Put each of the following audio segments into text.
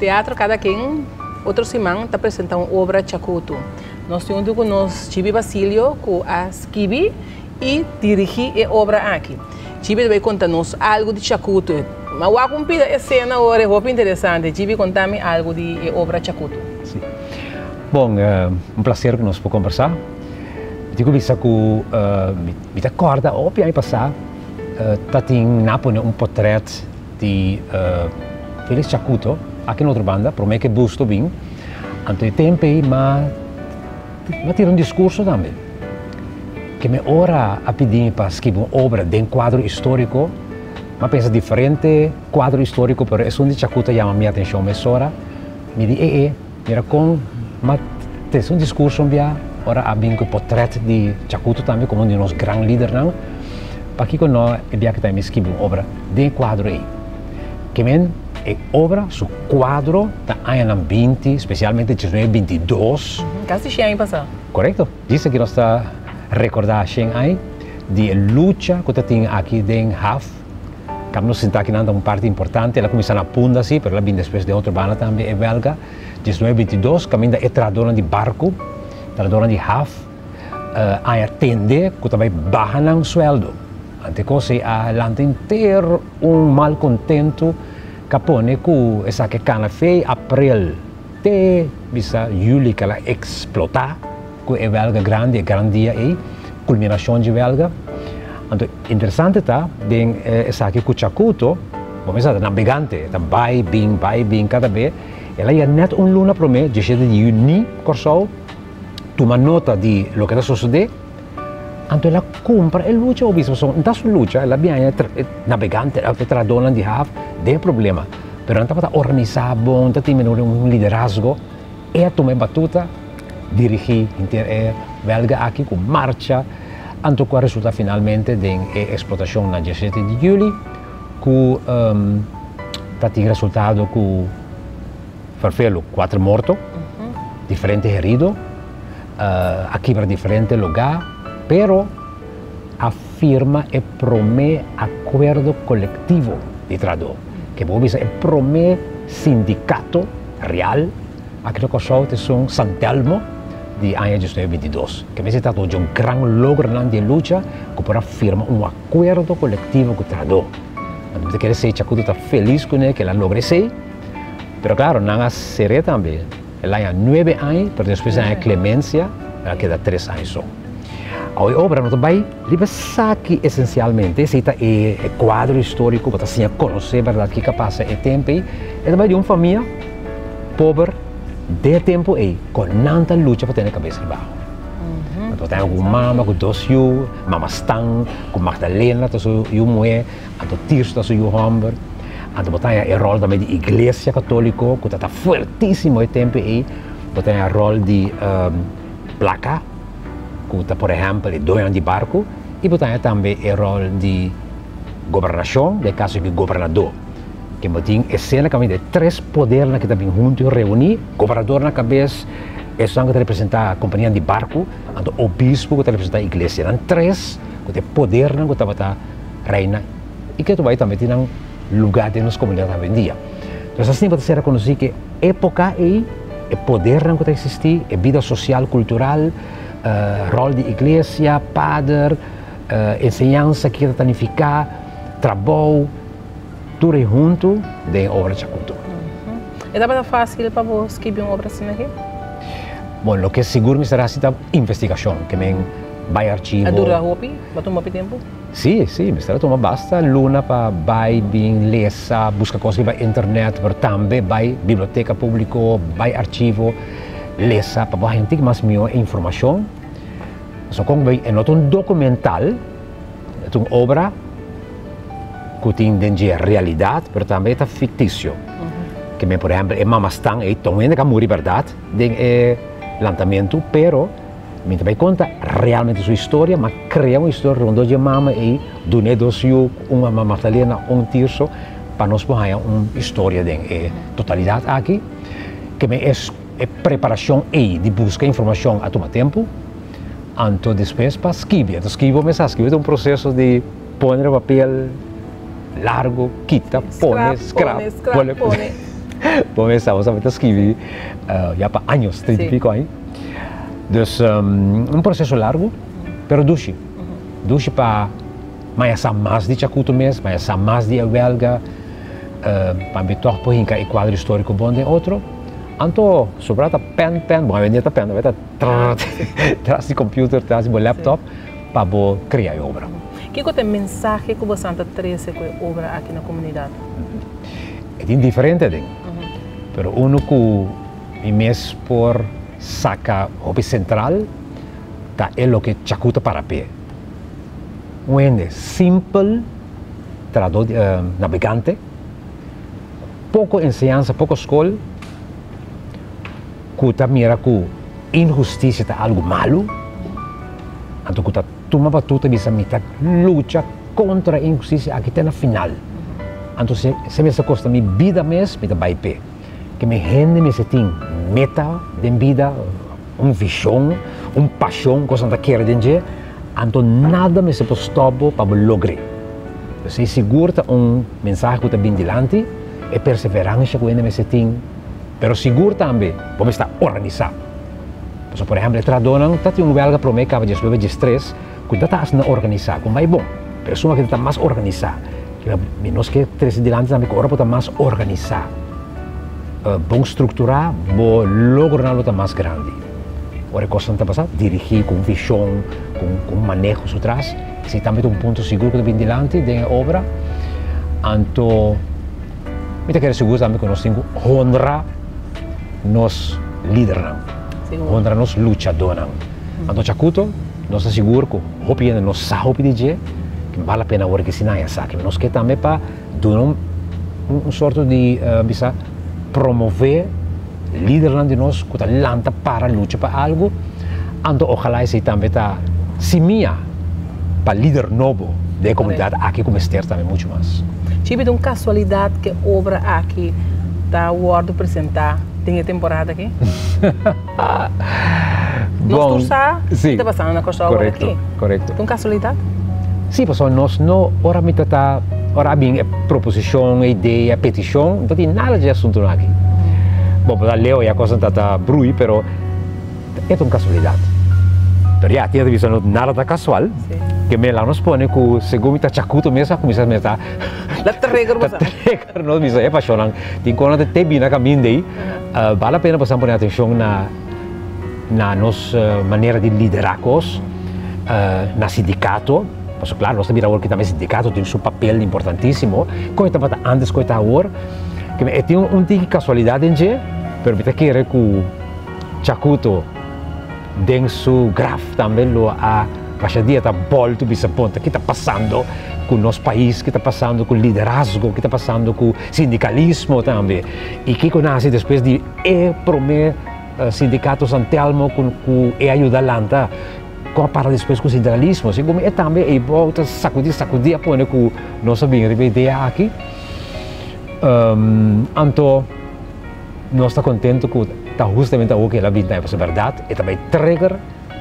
Teatro Kada Ken otro siman ta presenta un obra Chakutu. Nos tin huntu ku nos Chibi Basilio ku a skibi i dirigí e obra aki. Chibi ta bai konta nos algu di Chakutu. Mi a wak un pida esena ora, e hopi interesante. Chibi, konta mi algu di e obra Chakutu. Sí. Bon, un placer ku nos por kombersá. Mi tin ku bisa ku mi ta kòrda hopi aña pasá ta tin nan a pone un potrèt di Felix Chacuto aki na otro banda prome ke busto bin anto e tempo ei m'a m'a tira un discurso tambe ke mi ora a pidi mi pa skibi un obra den cuadro historico m'a pensa diferente cuadro historico pero esun di Chacuto a yama mi atencion mesora mi di e e mira con m'a tese un discurso un bia ora a bin ku e potret di Chacuto tambe como un di nos gran lidernan. Pakiko no e bia ku ta mi skibi un obra den e kuadro ei? Ke men e obra su kuadro ta añanan 20, spesialmente 1922. Kasi shen aña pasá. Korekto. Djis aki nos ta rekordá shen aña di e lucha ku ta tin aki den haf. Kaba nos sinta akinan ta un parti importante. El a kuminsá na Punda sí, pero el a bin despues den otro banda tambe, e wèlga. 1922 kaminda e trahadónan di barku, trahadónan di haf, Aña tende ku ta bai baha nan sueldo. Ante kos ei a lanta henter un malkontentu ku a pone ku esaki a kana fei aprel te bisa yuli ku el a eksplotá ku e wèlga grandi, e gran dia ei, kulminashon dje wèlga. Anto interesante ta den esaki ku Chakuto, bo mester sa ta nabegante, e ta bai bin, bai bin kada be, el a yega nèt un luna promé, diesshete di yüni, Kòrsou. Tuma nota di loke ta sosodé, anto el a kumpra e lucha o bisa pasobra no ta su lucha, el a biaña e nabegante, e trahadónan di haf den e problema, pero nan tabata organisá bon, ta tin un liderazgo, e a tuma e batuta, dirigí henter e wèlga aki ku marcha, anto ku a resultá finalmente den e eksplotashon na diesshete di yüli ku ta tin resultado ku. Ferfelu, kuater morto, diferente herido, a kibra diferente lugá, pero a firma e promé akuerdo kolektivo di trahadó, ke bo bisa e promé sindikato real aki na Kòrsou ta esun San Telmo di aña 1922. Ke mester ta un gran logronan di e lucha ku por a firma un akuerdo kolektivo ku trahadó. Anto mi ta kere esei Chakuto ta felis kuné ke el a logra esei. Pero claro, nan a ser'é tambe. El haña nuebe aña, pero despues el haña clemencia, el a keda tres aña so. Awe e obra no ta bai riba esaki esencialmente, esei ta e cuadro historico, bo ta siña conoce berdad kiko a pasa e tempo ei. E ta bai di un famia pober den e tempo ei, con nan ta lucha pa tene cabes riba awa. Anto bo ta haña cu un mama cu dos yu, mama Stan cu Magdalena ta su yu muhe, Anto Tirso ta su yu hòmber. Anto bo ta haña e ròl tambe di Iglesia Katóliko ku ta ta fuertísimo e tempu ei. Bo ta haña ròl di plaka ku ta por ehèmpel e doñonan di barku i bo ta haña tambe e ròl di gobernashon, den e kaso aki gobernadó. Ke bo tin esena kaminda e tres podernan ki ta bin huntu i reuní, gobernador na kabes, esun ku ta representá kompanianan di barku, anto obispo ku ta representá iglesia. Nan tres ku ta e podernan ku tabata. Reina y ke bai tambe tin nan lugar den nos comunidad awendia. Entonces asina bo ta ser reconoci ke epoca ey, e podernan cu ta existi, e bida social, cultural, rol di iglesia, pader, enseñansa kico ta nifica, trabou, tur ey hunto den e obra Chacuto. E tabata facil pa bo skibi un obra asina aki? Bon, loke sigur mester haci ta investigacion, ke men bai archivo. A dura hopi? Bo a tuma hopi tempo? Sí, sí, mester a tuma basta luna pa bai bin lesa, buska kos riba internet, pero tambe bai biblioteka públiko, bai archivo, lesa pa bo haña un tiki mas mihó e informashon. Pasobra kon bai, e no ta un dokumental, e ta un obra ku tin den dje realidat, pero tambe e ta fiktisio. Ke men, por ehèmpel, e mama Stan ei ta un hende ku a muri bèrdat den e lantamentu, pero Mi ta bai konta realmente su historia, ma krea un historia rondó dje mama ei, dun'é dos yu, un a Magdalena, un Tirso, pa nos por haña un historia den e totalidat aki. Ke men es e preparashon ei di buska informashon a tuma tempu, anto despues pa skibi. Anto skibi bo mester a skibi ta un proseso di pone riba papel largu, kita, pone, skrap, pone. Bo mes sa, bo sa mi ta skibi ya pa años, 30 y pico aña. Dus un proceso largo, pero dushi. Dushi pa maya sa mas di Chacuto mes, maya sa mas di e welga, pa mi toch por hinca e cuadro historico bon den otro. Anto sobra ta pen, pen, bon awendia ta pen, awe ta tras di computer, tras di bo laptop pa bo crea e obra. Kico ta e mensahe cu bo san ta trece cu e obra aki na comunidad? E tin diferente den, pero uno cu mi mes por saca hopi central ta e loke Chacuto para p'e. Un hende simpel, trahador di nabegante, poco enseñansa, poco scol, cu ta mira cu inhusticia ta algo malo, anto cu ta tuma batuta bisa mi ta lucha contra e inhusticia aki te na final. Anto si si mester costa mi bida mes, mi ta bay p'e. Ke mi hende mester tin meta den bida, un vision, un pasion, cosnan ta kere den dje, anto nada mester por stop bo pa bo logr'e. Esei sigur ta un mensahe cu ta bin dilanti, e perseverancia cu hende mester tin, pero sigur tambe bo mester ta organisa. Pasobra por ehempel e trahadornan ta tin un welga prome caba diesnuebe, diestres, cu ta ta asina organisa, cu bay bon, pero esun aki ta mas organisa. Mi nos ke trece dilanti tambe cu ora bo ta mas organisa, bon structura, bo logronan lo ta mas grandi. Ora e cosnan ta pasa, dirigi cu un vision, cu un maneho su tras, esey tambe ta un punto sigur cu ta bin dilanti den e obra. Anto mi ta kere sigur tambe cu nos tin cu honra nos lidernan, honra nos luchadornan. Anto Chacuto, nos ta sigur cu hopi hende no sa hopi di dje, cu bal la pena awor ki si nan a sa. Nos ke tambe pa duna un sorto di bisa promove lidernan di nos cu ta lanta para lucha pa algo, anto ojalá esey tambe ta simia pa lider nobo den e comunidad aki cu mester tambe mucho mas. Chibi, ta un casualidad cu e obra aki ta wordo presenta den e temporada aki? Nos tur sa ki ta pasando na Kòrsou awor aki. Korekto. Ta un kasualidat? Sí, pasobra nos no, ora mi ta ta, ora a bin e proposishon, e idea, e petishon, no ta tin nada dje asuntunan aki. Bon, por ta leu ya kosnan ta ta brui, pero e ta un kasualidat. Pero ya, tin a ta bisa no nada ta kasual, ke me laga nos pone ku segun mi ta chakuto mes a kuminsá mes ta Ta trigger bo sa. Ta trigger nos bisa e pashonnan tin kono ta te bini na kaminda ei. Bal la pena pasobra pone atenshon na na nos manera di liderá kos, na sindikato, pasobra klaro nos ta mira awor ki tambe sindikato tin su papel importantísimo, kon e tabata antes kon e ta awor, e tin un tiki kasualidat den dje, pero mi ta kere ku Chakuto den su graf tambe lo a basha dia ta bòltu bisa bon ta ki ta pasando ku nos pais, ki ta pasando ku liderazgo, ki ta pasando ku sindikalismo tambe i kiko nase despues di e promé Sindicato San Telmo cu cu e a yuda lanta con a para despues cu sindicalismo. Segun mi e tambe e bou ta sacudi sacudi a pone cu nos a bin riba e idea aki. Anto nos ta contento cu ta hustamente awor cu el a bin tambe pasobra berdad e ta bay trigger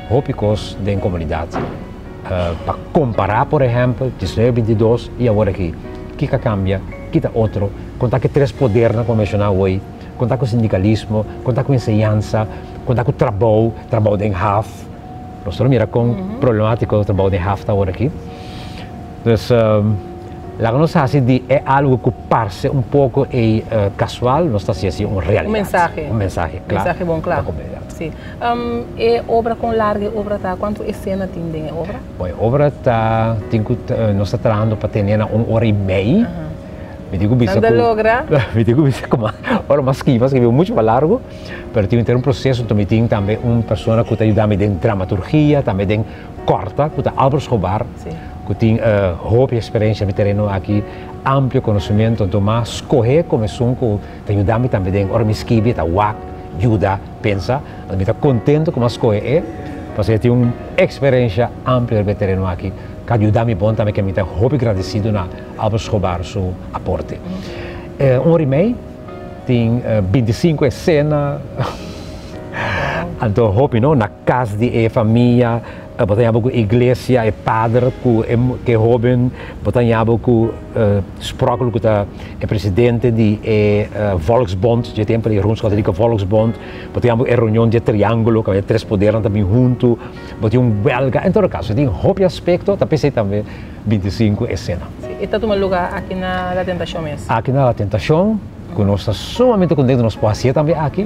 hopi cos den comunidad. Pa compara por ehempel diesnuebe bintidos y awor aki kiko a cambia, kita otro, con ta ki tres podernan cu a menciona awor. Kon ta ku sindikalismo, kon ta ku enseñansa, kon ta ku trabou, trabou den haf. Nos tur a mira kon problemátiko trabou den haf ta awor aki. Dus laga nos hasi di e algu ku parse un poko ei kasual, nos ta hasi asi un realidat. Un mensahe. Un mensahe kla. Un mensahe bon kla. Pa komunidat. Si. E obra kon largu e obra ta? Kuantu esena tin den e obra? Bon, e obra ta tin ku nos ta trahando pa tene na un ora i mei. Mi tin ku bisa ku. logra. Mi tin ku bisa ku ora mas skibi, mas skibi mucho mas largo, pero tin un proseso, enton mi tin tambe un persona ku ta yuda mi den dramaturgia, tambe den kòrta, ku ta Albert Schobar, ku tin hopi eksperensia mi tereno aki, amplio konosementu, enton mi a skohe komo esun ku ta yuda mi tambe den ora mi skibi, ta wak, yuda, pensa, enton mi ta kontento ku mi a skohe e, pasobra e tin un eksperensia amplio riba e tereno aki, ku a yuda mi bon tambe, ke mi ta hopi gradesido na. Albert Schobar su aporte. Un ora i mei tin bintisinko esena, anto hopi no, na kas di e famia, Bo ta yaba ku iglesia, e pader ku e ku e hoben, bo ta yaba ku Sprokkel ku ta e presidente di e Volksbond, dje tempu di Rooms-Katholieke Volksbond, bo ta yaba ku e reunion dje triangulo, kaminda e tres podernan ta bin huntu, bo tin un welga, en todo kaso tin hopi aspekto, ta p'esei tambe 25 esena. Si, e ta tuma luga aki na La Tentacion mes. Aki na La Tentacion, ku nos ta sumamente kontentu nos por hasié tambe aki.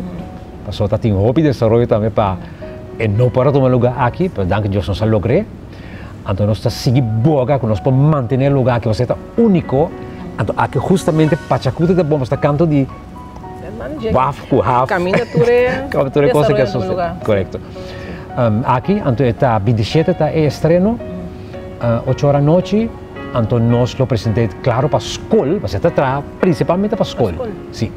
Pasobra ta tin hopi desaroyo tambe pa e no por a tuma luga aki, pero danki Dios nos a logr'é. Anto nos ta sigui boga ku nos por mantené e luga aki pasobra e ta úniko. Anto aki hustamente Pachacuti ta bon pasobra ta kanto di waf ku haf. Kaminda tur e Kaminda tur e kos desaroyo na tuma luga. Korekto. Aki anto e ta 27 ta e estreno, ocho ora anochi. Anto nos lo present'é klaro pa skol, pasobra e ta traha prinsipalmente pa skol. Si.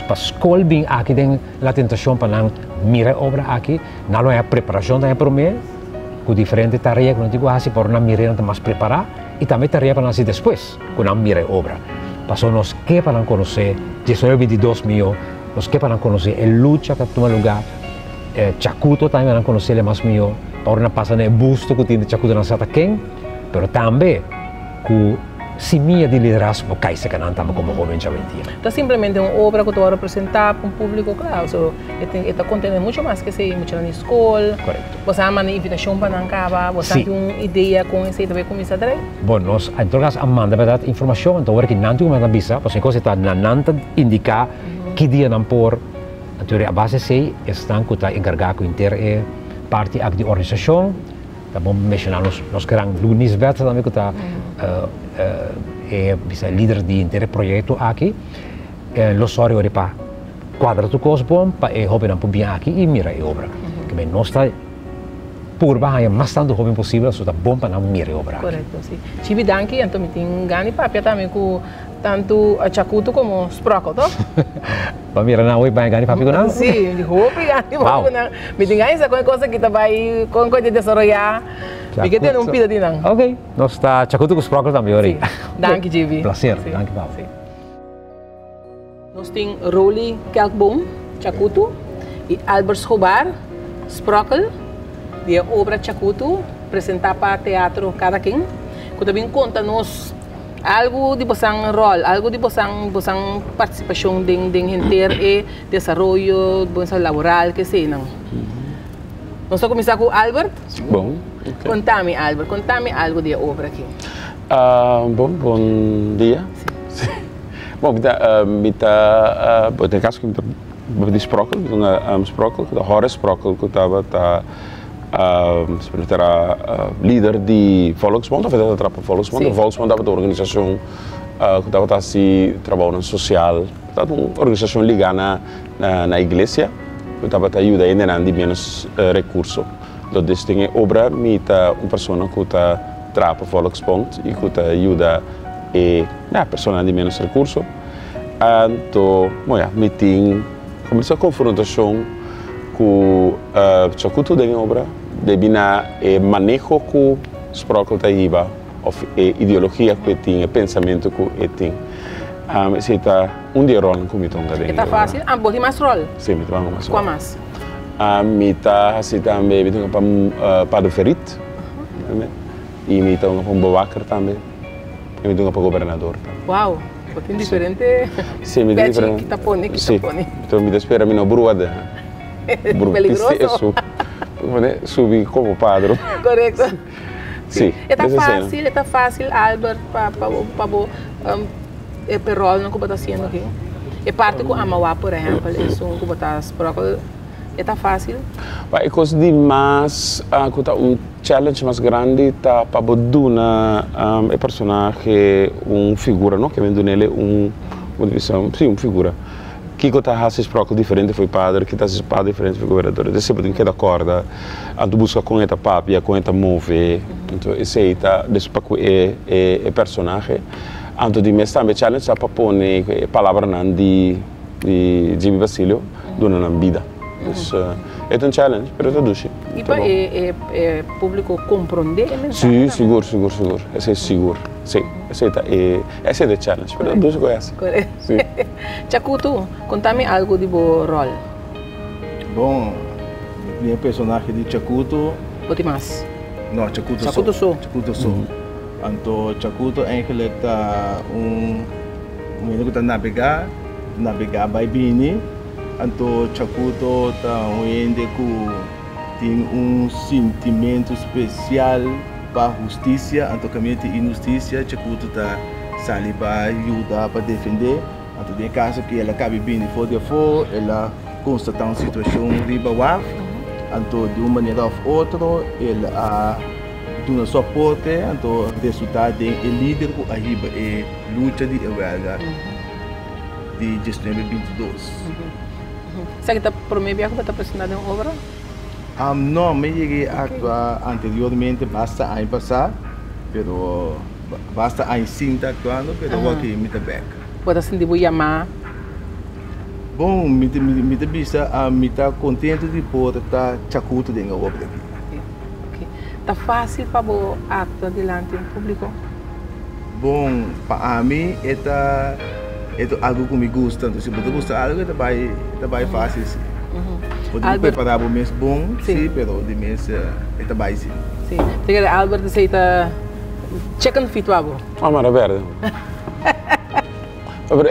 Pa skol bin aki den La Tentacion pa nan mira e obra aki, nan lo haña preparashon tambe promé ku diferente tarea ku nan tin ku hasi pa ora nan mir'é nan ta mas prepará i tambe tarea pa nan hasi despues ku nan mira e obra. Pasobra nos ke pa nan konosé 19 22 mihó, nos ke pa nan konosé e lucha ku a tuma lugá, Chakuto tambe pa nan konosé el mas mihó, pa ora nan pasa na e busto ku tin di Chakuto nan sa ta ken, pero tambe ku. Simia di liderazgo kai serka nan tambe komo hoben djawendia. Ta simplemente un obra ku ta wòrdu presentá pa un públiko, klaro. So, e tin, e ta kontené muchu mas ke esei, muchanan di skol. Korekto. Bo sa manda invitashon pa nan kaba, bo sa tin un idea kon esei ta bai kuminsá drei? Bon, nos en todo kaso a manda bèrdat informashon, anto ora ki nan tin ku manda bisa, pasobra e kos e ta na nan ta indiká ki dia nan por, anto a base esei esnan ku ta enkargá ku henter e parti aki di organisashon, Ta bon menshoná nos nos gran Lou Nisbet tambe ku ta e bisa lider di henter e proyekto aki. Lo sòri ora pa kuadra tur kos bon pa e hóbennan por bin aki i mira e obra. Kibé nos ta purba haña mas tantu hóben posibel so ta bon pa nan mira e obra aki. Korekto, si. Chibi danki, anto mi tin gana di papia tambe ku tantu Chakuto komo Sprokkel, toh? Bo a mira nan hopi baña gana di papia ku nan? Sí, mi hopi gana di papia ku nan. Mi tin gana di sa kon e kos aki ta bai, kon ta desaroyá. Mi ke tene un pida di nan. Ok, nos ta chakutu ku Sprokkel tambe ora ei. Danki JB. Plaser, danki Pablo. Nos tin Roly Kelkboom, Chakutu, i Albert Schobaar, Sprokkel, di e obra Chakutu, presentá pa Teatro Kada Ken, ku ta bin konta nos Algu di bosan ròl, algu di bosan bosan partisipashon den den henter e desaroyo bosan laboral ke eseinan. Nos ta kuminsá ku Albert. Bon, ok. Konta mi Albert, konta mi algu di e obra aki. Bon, bon dia. Si. Bon, mi ta mi ta bon den kaso ku mi ta di Sprokkel, mi ta un Sprokkel, ku ta Horace Sprokkel ku tabata. Spiritu era lider di Volksbond, of e tabata traha pa Volksbond. Sí. Volksbond tabata un organisashon ku tabata hasi trabounan sosial. Tabata un organisashon ligá na na iglesia ku tabata yuda hendenan di ménos rekurso. Entonces den e obra mi ta un persona ku ta traha pa Volksbond i ku ta yuda e ya personanan di ménos rekurso. Anto, bon ya, mi tin komo bisa konfrontashon ku Chakutu den e obra debi na e maneho ku Sprokkel ta hiba òf e ideologia ku e tin, e pensamentu ku e tin. Esei ta un di e ròlnan ku mi tonga den E e ta obra. fásil? Ah, bo tin mas ròl? Sí, mi ta banga mas ròl. Kua mas? Mi ta hasi tambe, mi ta hunga pa Padre Ferit tambe i mi ta hunga pa un bewaker tambe i mi ta hunga pa gobernador tambe. Wow! Bo tin diferente Sí, mi tin pechi diferente. ki ta pone, ki ta pone. Sí, enton mi ta spera mi no brua de. Peligroso. Esu. Pone subi como padro. Correcto. Sí. E ta fácil, e ta fácil Albert pa pa bo pa bo e pe rolnan ku bo ta haciendo aki. E parti ku Amawa por ehempel esun ku bo ta sprokkel e ta fácil? Ba e kos di mas ku ta un challenge mas grandi ta pa bo duna e personahe un figura no, ke men dunele un, como ta bisa, si un figura. Kiko ta hasi Sprokkel diferente for e pader, ki ta hasi pader diferente for e gobernador. Entonces bo tin keda kòrda, anto buska kon e ta papia, kon e ta move, anto esei ta des pa ku e e personahe. Anto di mes tambe challenge ta pa pone e palabranan di di Jimmy Basilio duna nan bida. Dus e ta un challenge, pero e ta dushi. I pa e e públiko komprondé e mensahe tambe? Si, sigur, sigur, sigur. Esei sigur. Si, esei ta e esei ta e challenge, pero ta dushi ku e hasi. Korekto. Chakutu, konta mi algu di bo ròl. Bon, mi personahe di Chakutu. Bo tin mas? No, Chacuto so. Chacuto so. Chacuto so. Anto Chacuto eigenlijk ta un un hende ku ta nabegá, nabegá bai bini. Anto Chacuto ta un hende ku tin un sintimentu spesial pa hustisia. Anto kaminda tin inhustisia, Chacuto ta sali pa yuda, pa defendé. Anto den e kaso ku el a kabi bini for di afó, el a konstatá un situashon riba waf. Anto di un manera òf otro el a duna su aporte, anto resultá den e lider ku a hiba e lucha di e wèlga di diesnuebe bintidos. Esaki ta promé bia ku bo ta presentá den un obra? No, mi yega a aktua anteriormente basta aña pasá, pero basta aña sin ta aktuando, pero awor aki mi ta bèk. Bo ta sinti bo yamá? Bon, mi ta mi ta bisa mi ta kontento di por ta chakuto den e obra aki. Oke. Ta fásil pa bo aktua dilanti un públiko? Bon, pa ami e ta e ta algu ku mi gusta, entonces si bo ta gusta algu e ta bai e ta bai fásil si. Bo tin ku prepará bo mes bon si, pero di mes e ta bai si. Si. Te kere Albert esei ta chicken feet pa bo? Oh, mara berde. Pero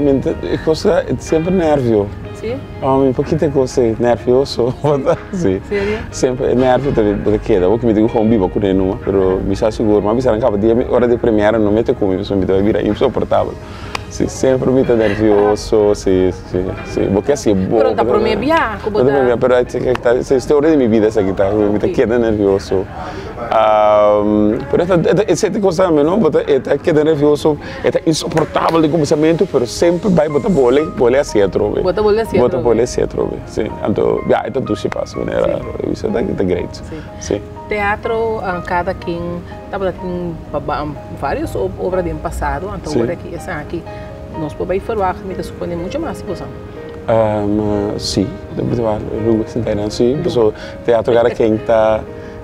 mi ta e kos ta semper nervio. Si? Oh, mi poquito e kos ei, nervioso. Si. Serio? Semper e nervio ta bo ta keda. Bo ke mi tin ku gewoon biba kuné numa, pero mi sa sigur. Mi a bisa nan kaba dia ora di premiera no mete ku mi pasobra mi ta bai bira insoportabel. Si, semper mi ta nervioso, si, si, si. Bo ke hasié bo. Pero ta promé bia ku bo ta. Ta promé bia, pero ta e historia di mi bida esaki ta, mi ta keda nervioso. Pero e ta e sete kos tambe no, bo ta e ta keda nervioso. E ta insoportabel den kuminsamentu, pero semper bai bo ta bole, bole hasié atrobe. Bo ta bole hasié Bo ta atrobe. bole hasié atrobe, si. Anto, ya, e ta dushi pas, manera bo bisa, ta ta great. Si. Si. Teatro, kada ken tabata tin varios obra den pasado, anto Si. ora ki esaki nos por bai ferwagt, mi ta supone mucho mas di boso. Si, si, pasobra teatro kada ken ta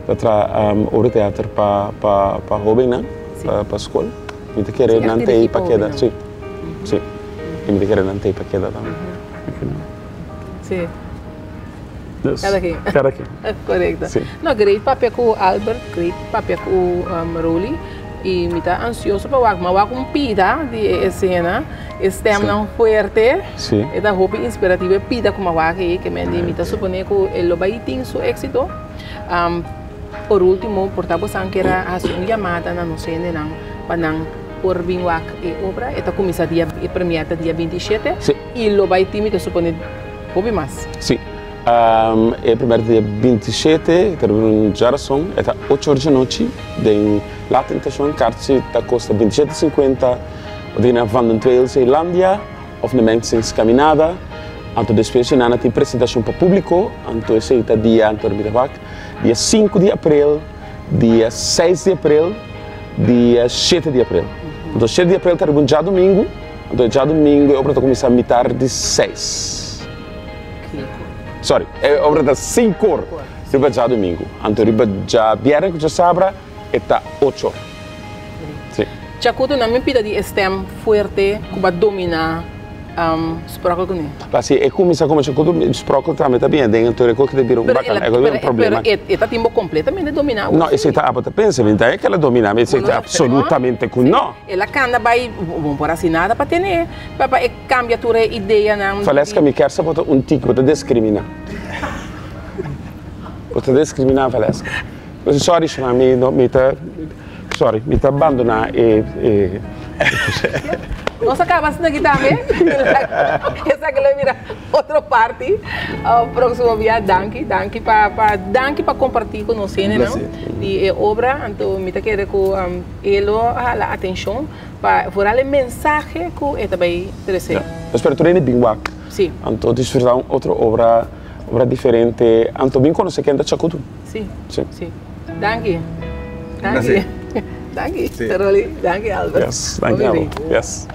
ta traha obra di teatro pa pa pa hobennan, pa skol. Mi ta kere nan ta ei pa keda, si, si. I mi ta kere nan ta ei pa keda tambe. Si. Dus, Kada ken. Kada ken. Korekto. Si. No, great papia ku Albert, great papia ku Roly. I mi ta ansioso pa wak, mi a wak un pida di e esena, e stemnan fuerte. Si. E ta hopi inspirativo e pida ku mi a wak ei, ke men di mi ta supone ku e lo bai tin su éksito. Por último, por ta bosan kier a hasi un yamada na nos hendenan pa nan por bin wak e obra. E ta kuminsá dia, e première ta dia 27 Sí. i lo bai tin, mi ta supone, hopi mas. Sí. E première ta dia 27, ta riba un djarason, e ta ocho or djanochi den La Tentacion. Karchi ta kosta 27 sinkuenta, bo ta gana Van den Tweel Zeelandia òf na Mensing's Caminada. Anto despues dje nan a tin presentashon pa públiko, anto esei ta dia, anto mi ta wak. Dia sinku di aprel, dia seis di aprel, dia shete di aprel. Anto shete di aprel ta riba un djadumingu, anto e djadumingu e obra ta kuminsá mitar di seis. Sorry, e obra ta sinku or riba djadumingu. Anto riba djabièrnè ku djasabra e ta ocho or. Si. Chakuto nan mi pida di e stem fuerte ku bo a dominá Sprokkel kuné. La si e kuminsá komo chakuto, Sprokkel tambe ta bien den anto e koki ta bira un bakan, e koki ta bira un problema. Pero e ta tin bo kompletamente dominá No, esei ta abo ta pensa, mi ta e ke el a dominá mi, esei ta absolutamente ku no. El a kanda bai, bo no por hasi nada pa tene, pa pa e kambia tur e ideanan. Valeska, mi kier sa bo ta un tiki, bo ta diskriminá. Bo ta diskriminá, Valeska. Sorry, Shona, mi no, mi ta. Sorry, mi ta bandoná e e. Nos a kaba asina aki tambe. Esaki lo mira otro parti próksimo bia. Danki, danki pa pa danki pa kompartí ku nos hendenan di e obra. Anto mi ta kere ku e lo hala atenshon pa vooral e mensahe ku e ta bai trese. Ya. Nos spera tur hende bin wak. Sí. Anto disfrutá un otro obra, obra diferente. Anto bin konosé ken ta Chakutu. Sí. Sí. Sí. Danki. Danki. Danki, Rolly. Danki, Albert. Yes, danki abo. Yes.